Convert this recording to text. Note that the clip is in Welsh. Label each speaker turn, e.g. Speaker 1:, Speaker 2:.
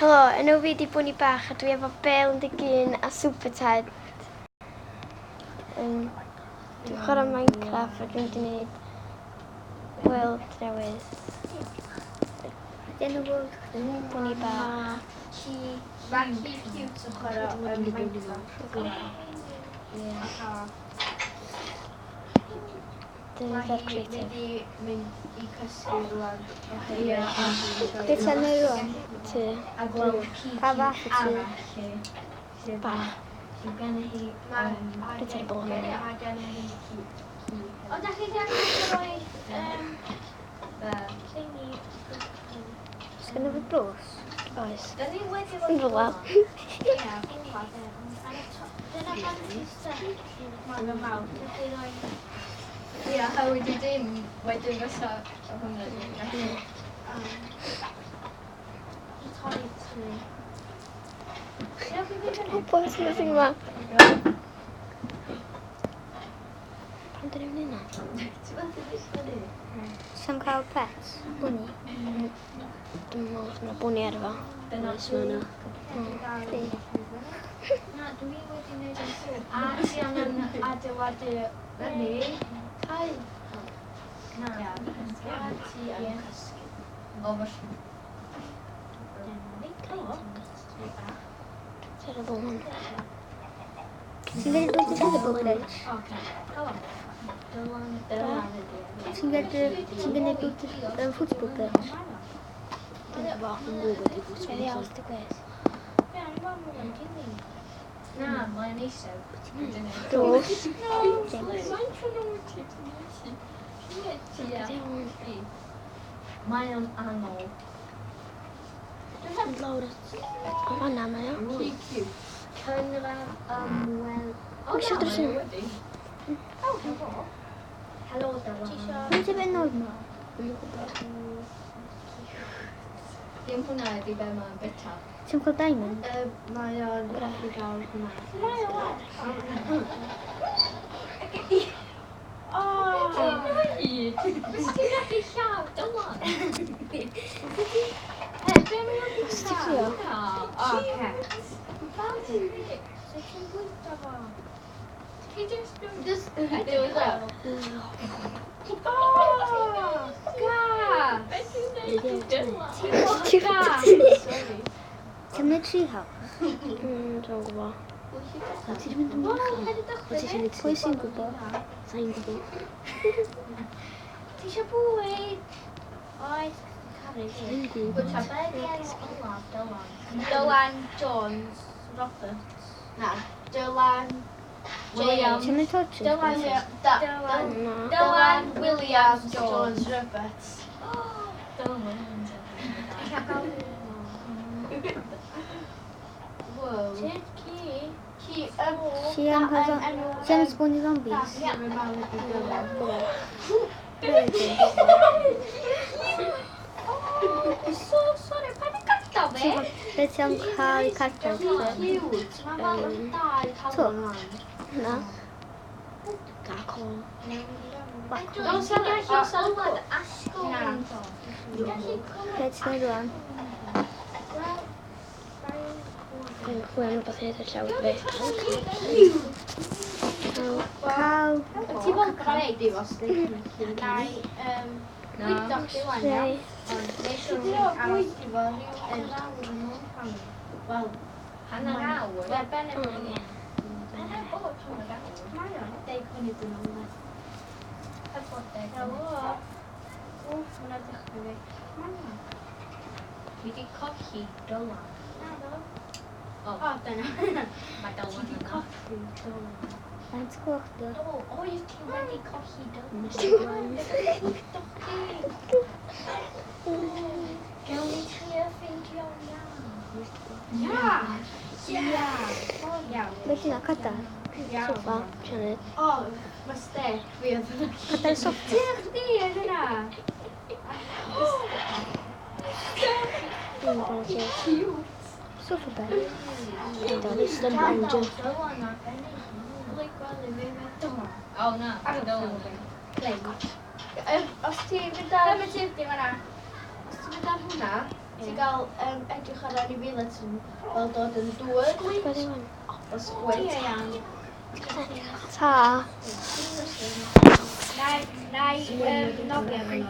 Speaker 1: Helo, enw fi di Bwni Bach a dwi efo Bale 11 a Super Ted. Dwi'n chwarae Minecraft a dwi'n gwneud world newydd.
Speaker 2: Enw world chdi?
Speaker 1: Bwni Bach.
Speaker 3: Mae ci cute yn chwarae Minecraft. Ie.
Speaker 1: Dwi'n
Speaker 3: Mae
Speaker 1: eitha
Speaker 3: hi
Speaker 1: creative.
Speaker 3: mynd i mynd i cysgu rwan.
Speaker 2: Ie. Be ti'n neud rwan?
Speaker 1: Tŷ.
Speaker 3: A gweld ci
Speaker 2: Pa fath o tŷ?
Speaker 3: arall.
Speaker 1: Bach.
Speaker 3: Sydd gen hi...
Speaker 1: Bit ar y bôn.
Speaker 3: Mae gen hi ci. O, da chi ddim yn rhoi... Thingy.
Speaker 2: Sgynno fo drws?
Speaker 1: Oes.
Speaker 3: Da ni wedi
Speaker 1: Yn rhywle.
Speaker 3: Ie, Dyna pan ti'n stuck. Mae'n mawr. Ie, a wedi dim, wedyn fysa hwnna ddim gallu. Torri tŷ.
Speaker 1: O, beth yw'r thing yma? Pam dyn ni'n mynd yna?
Speaker 2: Ti'n cael pet? Bwni?
Speaker 1: Dwi'n meddwl os mae bwni ar efo.
Speaker 4: Oes, mae yna.
Speaker 2: Chdi?
Speaker 3: Na, dwi wedi gwneud yn siŵr. A ti angen adeiladu fyny. Cau. Na. A ti yn cysgu. O, felly.
Speaker 1: Terrible one.
Speaker 2: Ti'n gwneud bod yn football pitch?
Speaker 3: Oce. Dylan, Dylan ydi.
Speaker 2: Ti'n gwneud bod yn football pitch?
Speaker 1: Dwi'n gwybod.
Speaker 4: Dwi'n gwybod i
Speaker 1: Be ddiawl digwydd?
Speaker 3: Na, mae'n eistedd.
Speaker 1: Drws.
Speaker 2: James.
Speaker 3: Mae o'n anol.
Speaker 1: Mynd lawr at... O, fanna mae o.
Speaker 3: Cynradd ymwel...
Speaker 1: O, eisiau drws yna.
Speaker 3: Helo, Dylan.
Speaker 2: Pwy ti'n mynd nôl yma?
Speaker 1: Dwi'n gwybod.
Speaker 3: Dim hwnna ydi be mae'n bita.
Speaker 2: Ti'n cael diamond?
Speaker 3: Mae o'n gallu gael hwnna. O! Fes ti'n gallu lladd Dylan? Be mae'n
Speaker 1: Os ti'n ffrio?
Speaker 3: O, pet. Fel ti'n neud? So ti'n bwyta fo? Ti just... Just... Do it. Oh! Gas! Ti'n mor gas!
Speaker 2: Ti'n mynd tree house?
Speaker 1: Dwi'n gwybod.
Speaker 2: Ti wedi mynd yn
Speaker 3: Wel,
Speaker 2: uchel?
Speaker 3: paid â
Speaker 4: Wyt ti eisiau
Speaker 3: dychryn
Speaker 4: neud
Speaker 2: Pwy sy'n gwybod?
Speaker 4: Sa'n gwybod.
Speaker 3: Ti eisiau bwyd? Oes, caru fi.
Speaker 4: Sa'n gwybod.
Speaker 3: Bwyta be di enw olaf Dylan? Dylan Jones Roberts. Na, Dylan Williams.
Speaker 2: Ti'n mynd torches?
Speaker 3: Dylan, Dylan,
Speaker 1: Na.
Speaker 3: Dylan Williams Jones Roberts. Dylan Williams. Wow. Ci. Ci.
Speaker 2: Ti am cael Ti am spawnio zombies?
Speaker 3: Ie, mae'n mawr ydi Dylan. So sorry, pa di gadael fi?
Speaker 2: Be ti am cael cartref?
Speaker 3: Cute. Mae fel dau calon rwan.
Speaker 1: Na. Cacol.
Speaker 3: Dos i'n gallu clywed asgwrn.
Speaker 2: Be ti'n neud rwan?
Speaker 1: Dwi'n chwilio am rhywbeth i neud ar llawr fi.
Speaker 2: Cael...
Speaker 3: Ti fel gwneud i fos Nai, bwydo chdi wan, iawn? Ond neud siŵr ti'n aros i fo ryw awr yn ôl pan. Wel, hanner awr. Wel, ben y Ben y bod hanner awr. Mae o'n 10 munud yn ôl. Heb bod 10. Helo. Wff, mae'n edrych fi. Dwi wedi colli Dylan. Na, do. O, dyna. Mae Dylan Ti wedi colli Dylan.
Speaker 2: Faint gloch di?
Speaker 3: Do, oedd ti wedi colli Dylan.
Speaker 4: Mr Grimes.
Speaker 3: Gawn ni trio ffeindio iawn. Ia! Ia! Iawn.
Speaker 2: Be ti'n cadair?
Speaker 3: Iawn.
Speaker 1: Sofa, Sianed.
Speaker 3: O, mistake fi oedd yna.
Speaker 2: Cadair sofa?
Speaker 3: Ti chdi oedd yna.
Speaker 1: Dwi'n gwybod ti.
Speaker 2: Sofa bed?
Speaker 4: Mr Banjo.
Speaker 3: Dylan ar ben ei hun. O, na. Dylan. Os ti'n mynd ar... Be ti ydi fan'na? Os ti'n mynd ar hwnna, Ti'n gael edrych ar anifeiliaid sy'n fel dod yn dŵr.
Speaker 1: Gwybod i wan.
Speaker 3: O squid.
Speaker 1: Ta.
Speaker 3: Na i nofio efo nhw.